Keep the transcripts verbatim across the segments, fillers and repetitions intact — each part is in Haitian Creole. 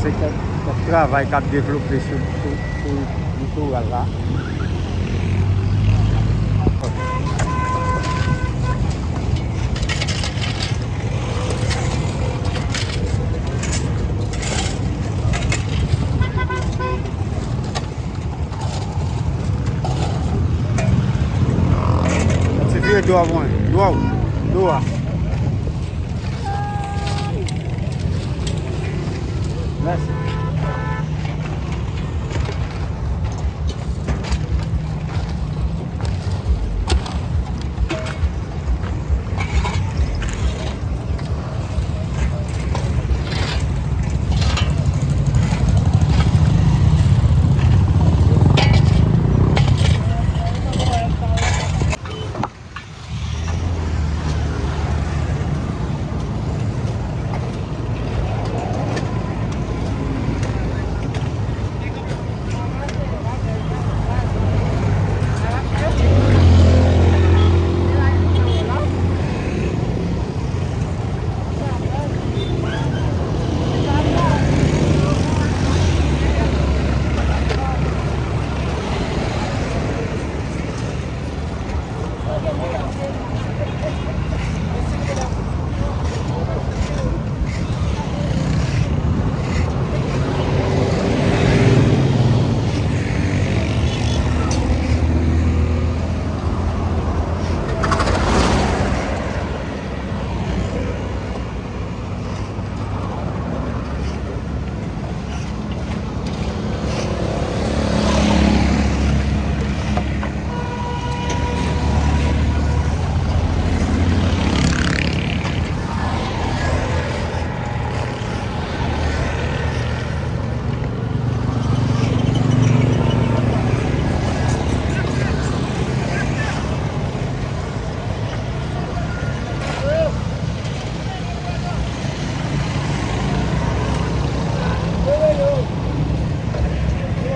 Se kèk, kèk travay k ap devlope sou, sou, sou litoral la. Ti vire dwa mwen. Dwa ou. Dwa. Mèsi.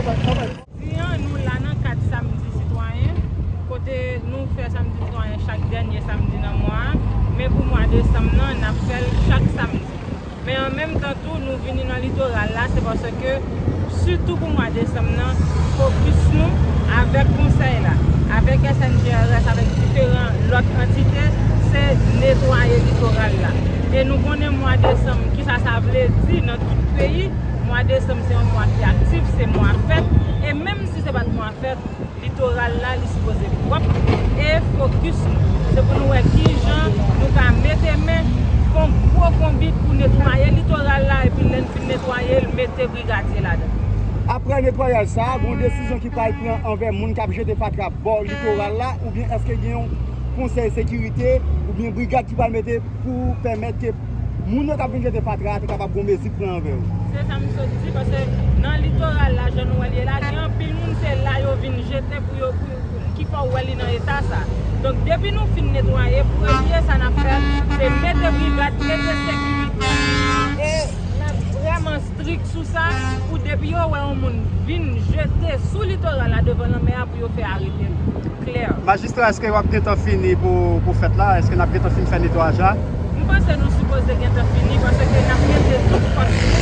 Jodi a, nou la nan kad Samdi Sitwayen, kote nou fè Samdi Sitwayen chak dènye samdi nan mwa a, men pou mwa desanm nan, n ap fè l chak samdi. Men an menm tan tou, nou vini nan litoral la, se paske, sitou pou mwa desanm nan, fokis nou avèk konsèy la, avèk S N G R S, avèk diferan lòt antite, se netwaye litoral la. E nou konnen mwa desanm, kisa sa vle di nan tout peyi, mwa desanm se yon mwa ki aktif, se mwa fèt. E menm si se pa t mwa fèt, litoral la, li sipoze pwòp. E fokis nou, se pou nou wè kijan nou ka mete men, fè yon gwo konbit pou netwaye litoral la, epi lè n fin netwaye l, mete brigadye ladan. Apre netwayaj sa a, gen yon desizyon ki pral pran anvè moun k ap jete fatra bò litoral la, oubyen èske gen yon konsèy sekirite oubyen brigad ki pral mete pou pèmèt ke moun yo k ap vin jete fatra a te kapab gen yon mezi pran anvè yo? Se sa m sot di, paske nan litoral la, jan nou wè l ye la, gen anpil moun, se la yo vin jete pou yo, pou, pou, ki fè w wè li nan eta sa. Donk, depi nou fin netwaye, premye sa n ap fè, se mete brigad, mete sekirite, e n ap vrèman strik sou sa, pou depi yo wè yon moun vin jete sou litoral la devan lanmè a, pou yo fè arete l klè. Majistra, èske w ap gentan fini pou, pou fèt la? Èske n ap gentan fin fè netwayaj la? M panse nou sipoze gentan fini, paske n ap mete tout fòs nou,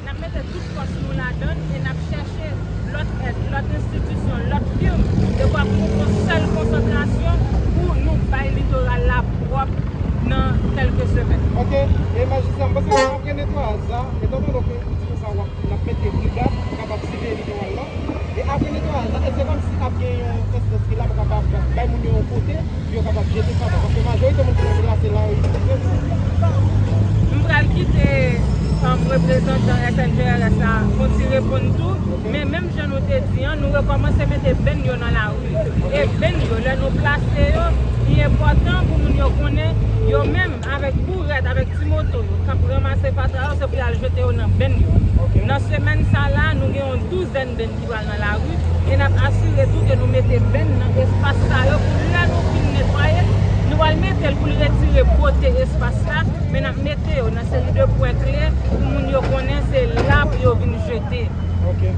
n ap mete tout fòs nou ladan l e n ap chèche lòt èd, lòt enstitisyon, lòt fim, dekwa pou nou fè yon sèl konsantrasyon pou nou bay litoral la pwòp nan kèlke semèn. Ok, e majistra, m panse ke apre netwayaj la, etan donnen ke ou di nou sa, w ap, n ap mete brigad pou kapab siveye litoral la. E apre netwayaj la, èske kòmsi ap gen yon enstans ki la pou kapab bay moun yo yon kote pou yo kapab jete fatra? Paske majorite moun ki nan vil la, se la yo itilize. M pral kite, um, reprezantan S N G R S la fè yon ti reponn tou, men menm jan nou te di an, nou rekòmanse mete benn yo nan lari. E benn yo, lè nou plase yo, li enpòtan pou moun yo konnen yo menm avèk bourèt, avèk ti moto yo k ap ranmase fatra yo, se pou y al jete yo nan benn yo. Ok. Nan semèn sa la, nou gen yon douzèn benn ki pral nan lari, e n ap asire tou ke nou mete benn nan espas sa yo pou lè nou fin netwaye, nou pral mete l pou l retire bote espas la, men n ap mete yo nan seri de pwen kle pou moun yo konnen se la pou yo vin jete. Ok.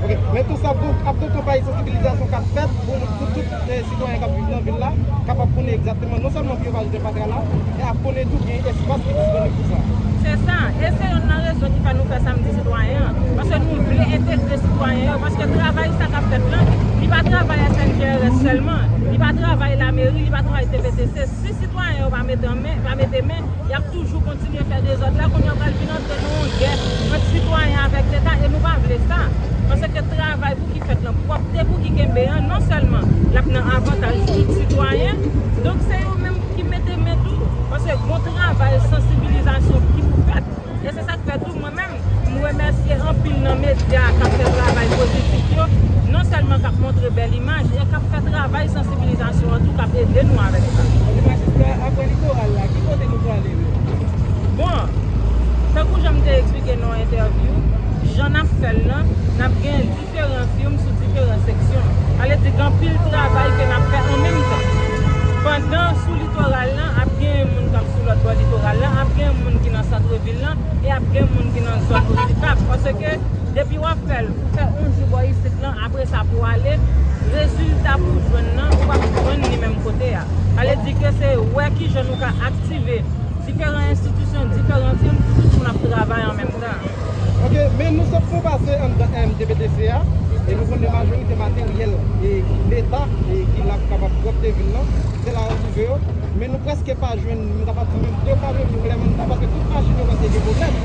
Ok. Men tou sa ap tou, ap tou bay sansibilizasyon k ap fèt pou, pou tout, eh, sitwayen k ap viv nan vil la kapab konnen egzakteman non sèlman pou yo pa jete fatra la, men ap konnen tou gen espas ki disponib pou sa. Se sa. E se youn nan rezon ki fè nou fè Samdi Sitwayen an. Paske nou vle entegre sitwayen yo. Paske travay sa k ap fèt lan, li pa travay S N G R S sèlman. Li pa travay lameri, li pa travay T V T C. Si sitwayen yo pa mete men, pa mete men, y ap toujou kontinye fè dezòd la, kounye a pral vin antre nan yon gè ant sitwayen avèk Leta, e nou pa vle sa. Paske travay pou ki fèt lan, pwòpte pou ki kenbe an, non sèlman l ap nan avantaj tout sitwayen, donk se yo menm ki mete men tou, paske gon travay sansibilizasyon ki pou fèt. E se sa k fè tou, mwen menm, m remèsye anpil nan medya k ap fè travay pozitif yo, non sèlman k ap montre bèl imaj, e k ap fè travay sansibilizasyon an tou, k ap ede nou avèk sa. Ok, majistra, apre litoral la, ki kote nou prale menm? Bon, tankou jan m te eksplike nan yon entèvyou, jan n ap fè l lan, n ap gen diferan fim sou diferan seksyon. Sa vle di gen anpil travay ke n ap fè an menm tan. Pandan sou litoral lan, ap gen moun k ap sou lòt bò litoral lan, ap gen moun ki nan sant vil lan, e ap gen moun ki nan zòn Okap. Paske depi w ap fè l, ou fè yon jou bò isit lan, apre sa pou w ale, rezilta pou w jwenn nan, ou p ap jwenn li menm kote a. Sa vle di ke se wè kijan nou ka aktive diferan enstitisyon, diferan fim pou tout moun ap travay an menm tan. Ok, men nou sot fon pase anndan M T B T C a, e nou konnen majorite materyèl e Leta e ki la pou kapab pwòpte vil lan, se la yo twouve yo. Men nou prèske pa jwenn, m kapab di menm de fwa menm nou lè menm tan, paske tout machin yo prèske gen pwoblèm.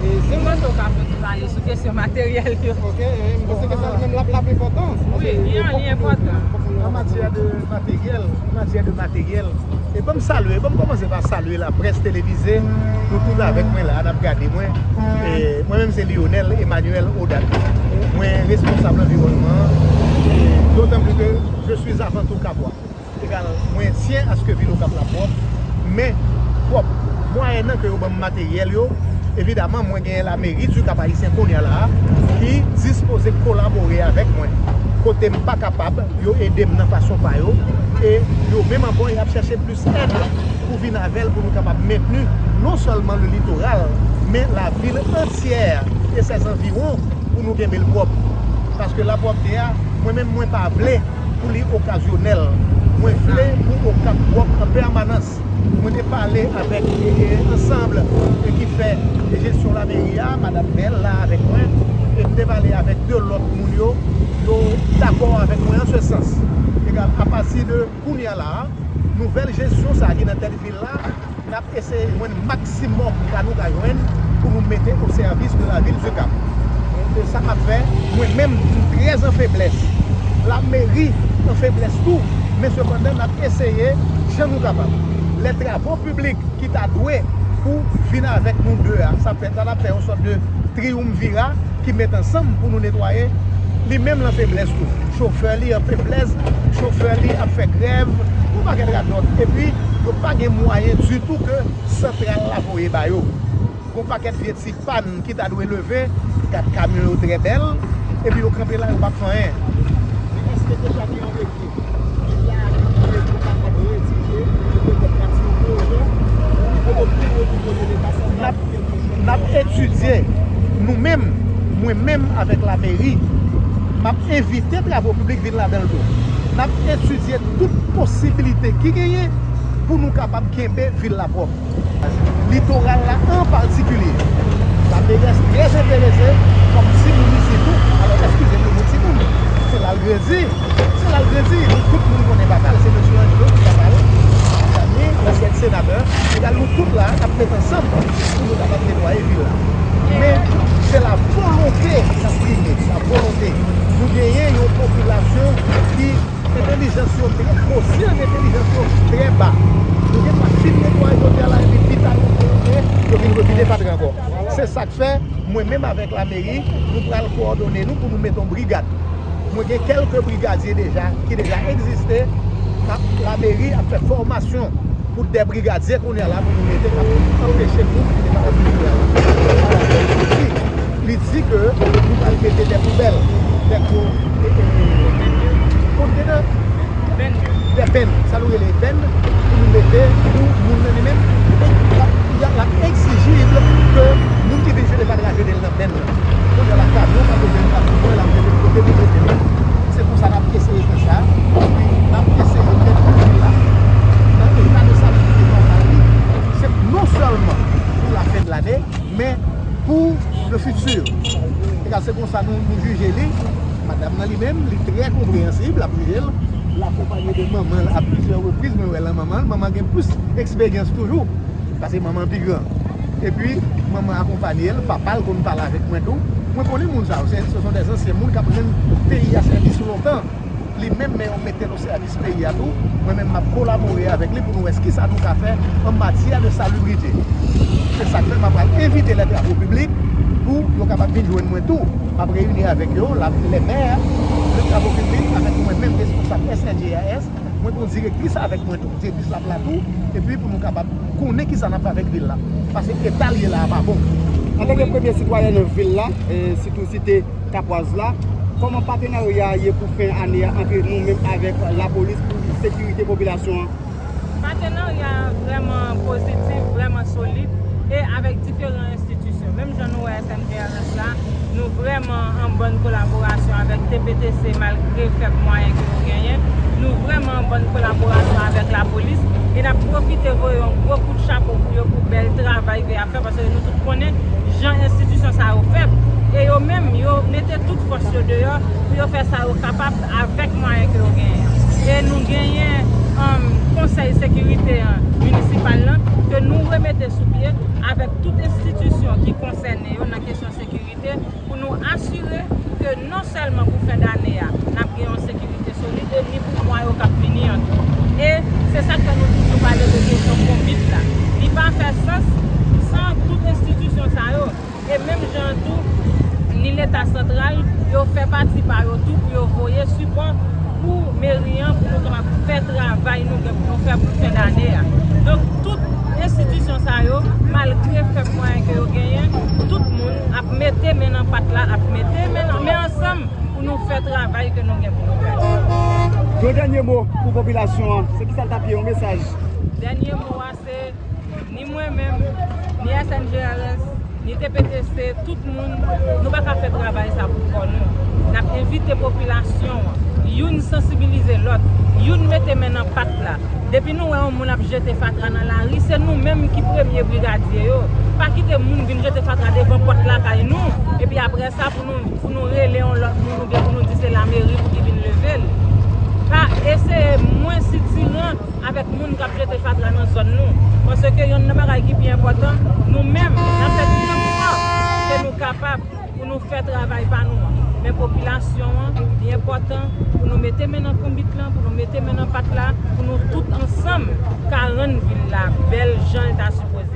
E se... M panse w ka fè ti pale sou kesyon materyèl yo. Ok, e m panse ke sa li menm l ap, l ap enpòtan. Wi, li, li enpòtan. An matyè de materyèl, an matyè de materyèl, e ban m salye, ban m kòmanse pa salye laprès televize, nou tout avèk mwen la, n ap gade mwen. E mwen menm se Lionel Emmanuel Odat. Mwen responsab anviwònman an, e dotan pli ke je suis avant tout Kabwa. Egal, mwen syen aske vil Okap la pwòp, men pwòp. Mwayènan ke yo ban m materyèl yo, evidaman, mwen genyen lameri di Kap Ayisyen kounye a la a, ki dispoze kolabore avèk mwen. Kote m pa kapab, yo ede m nan fason pa yo, e yo menm ankò, y ap chèche plis èd pou vin avè l, pou nou kapab mentni non sèlman le litoral, men lavil antyè e ses anviwon, pou nou kenbe l pwòp. Paske lapwòpte a, mwen menm, mwen pa vle pou li okazyonèl. Mwen vle pou Okap pwòp an pèmanans. Mwen te pale avèk, e, e, ansanm, e, ki fè jesyon lameri a, madanm Bèl la avèk mwen, e m te pale avèk de lòt moun yo, yo dakò avèk mwen an se sans. Egal, apati de kounye a la a, nouvèl jesyon sa a ki nan tèt vil la, n ap eseye jwenn maksimòm ka nou ka jwenn pou nou mete o sèvis de lavil de Kap. E sa k ap fè, mwen menm, m trè an feblès. Lameri an feblès tou, men sepandan, n ap eseye jan nou kapab. Lè travo piblik ki ta dwe pou vin avèk nou de a. Sa fè, sa t ap fè yon sòt de triyumvira ki met ansanm pou nou netwaye. Li menm l an feblès tou. Chofè li an feblès, chofè li ap fè grèv, yon pakèt radòt. Epi, yo pa gen mwayen ditou ke santral la voye ba yo. Gon pakèt vye ti pàn ki ta dwe leve, gad kamyon yo trè bèl, epi yo kanpe la, yo p ap fè anyen. Men èske deja gen yon ekip ki la, ki pou kapab retire, ki petèt pati yon pwojè, o nivo de pil, o nivo de Leta santral, pou ke nou jwenn yon... N ap etidye, nou menm, mwen menm avèk lameri, m ap envite Travo Piblik vin ladan l tou. N ap etidye tout posibilite ki genyen pou nou kapab kenbe vil la pwòp. Litoral la an patikilye. Lameri trè enterese kòm timoun isit tou. Alò, eskize m, nou timoun. Se la l grandi. Se la l grandi. Nou tout moun konnen papa l, se mesye Anjlo ki papa l. Zanmi, ansyen senatè. Egal, nou tout la, n ap met ansanm pou nou kapab netwaye vil la. Men, se la volonte k ap prime, la volonte. Nou genyen yon popilasyon ki entèlijans yo trè, kosyan entèlijans yo trè ba. Nou gen dwa fin netwaye jodi a la, epi pita yo, yo vin revide fatra ankò. Se sa k fè, mwen menm avèk lameri, nou pral kowòdone nou pou nou mete yon brigad. Mwen gen kèlke brigadye deja, ki deja egziste. N ap, lameri ap fè fòmasyon pou de brigadye kounye a la pou nou mete k ap anpeche moun ki te kapab vin fè a. Li di ke nou pral mete de poubèl, de gwo, e, e, kontena, de bèn, sa nou rele bèn, pou nou mete pou moun nan li menm. L ap, l ap egzijib ke moun ki vin jete fatra jete l nan bèn nan. Kounye a la, kamyon pa bezwen vin ap pran, l ap jete l kote pou jete l. Se konsa n ap eseye fè sa. Epi n ap eseye fè tout vil la nan eta de salubrite nòmal li. Se non sèlman pou la fen de lane, men pou le futur. Egal, se konsa nou, nou jije li. Madanm nan li menm, li trè konpreyansib, l ap jije l. L akonpanye de manman l a plizyè repriz, mwen wè l an manman l. Manman gen plis eksperyans toujou. Paske manman pi gran. Epi, manman akonpanye l, papa l konn pale avèk mwen tou. Mwen konnen moun sa yo, se, se sont des anciens, moun k ap rann peyi a sèvis lontan. Li menm, men yo mete l o sèvis peyi a tou. Mwen menm, m ap kolabore avèk li pou nou wè kisa nou ka fè an matyè de salubrite. Se sa k fè m ap pral envite lè travo piblik pou yo kapab vin jwenn mwen tou. M ap reyini avèk yo, la, les maires, le travo piblik, avèk mwen menm, responsab S N J A S. Mwen gen yon direktris avèk mwen tou. Direktris la pla tou, epi pou nou kapab konnen kisa n ap fè avèk vil la. Paske eta l ye la a pa bon. Antanke premye sitwayen nan vil la, e, sitou site Kapwaz la, kòman patenarya a ye pou fen ane a ant nou menm avèk lapolis pou sekirite popilasyon an? Patenarya a vrèman pozitif, vrèman solid, e avèk diferan enstitisyon. Menm jan nou wè S N J A S la, nou vrèman an bòn kolaborasyon avèk T P T C, malgre fèb mwayen ke nou genyen. Nou vrèman an bòn kolaborasyon avèk lapolis. E n ap pwofite voye yon gwo kout chapo pou yo pou bèl travay ke y ap fè, paske nou tout konnen jan enstitisyon sa yo fèb. E yo menm, yo mete tout fòs yo deyò pou yo fè sa yo kapab avèk mwayen ke yo genyen. E nou genyen, um, konsèy sekirite an, minisipal lan, ke nou remete sou pye avèk tout enstitisyon ki konsène yo nan kesyon sekirite pou nou asire ke non sèlman pou fen dane a, n ap gen yon sekirite solid, e ni pou mwa yo k ap vini an tou. E se sa k fè nou toujou pale de kesyon konbit la. Li pa fè sans san tout enstitisyon sa yo. E menm jan an tou, ni Leta santral, yo fè pati pa yo tou pou yo voye sipò pou meri an, pou nou kapab fè travay nou gen pou nou fè pou fen dane a. Donk, tout enstitisyon sa yo, malgre fèb mwayen ke yo genyen, tout moun ap mete men nan pat la, ap mete men nan men ansanm pou nou fè travay ke nou gen pou nou fè. Yon dènye mo pou popilasyon an, se kisa l t ap ye, yon mesaj? Dènye mo a, se ni mwen menm, ni S N G R S, ni T P T C, tout moun, nou pa ka fè travay sa pou kò nou. N ap envite popilasyon an, youn sansibilize lòt, youn mete men nan pat la. Depi nou wè yon moun ap jete fatra nan lari, se nou menm ki premye brigadye yo. Pa kite moun vin jete fatra devan pòt lakay nou, epi apre sa pou nou, pou nou rele yon lòt moun oubyen pou nou di se lameri pou ki vin leve l. Pa eseye mwen sitiran avèk moun k ap jete fatra nan zòn nou. Paske yonn nan bagay ki pi enpòtan, nou menm, n ap fè tout efò ke nou kapab pou nou fè travay pa nou an. Men popilasyon an, li enpòtan pou nou mete men nan konbit lan, pou nou mete men nan pat la, pou nou tout ansanm ka rann vil la bèl jan l ta sipoze.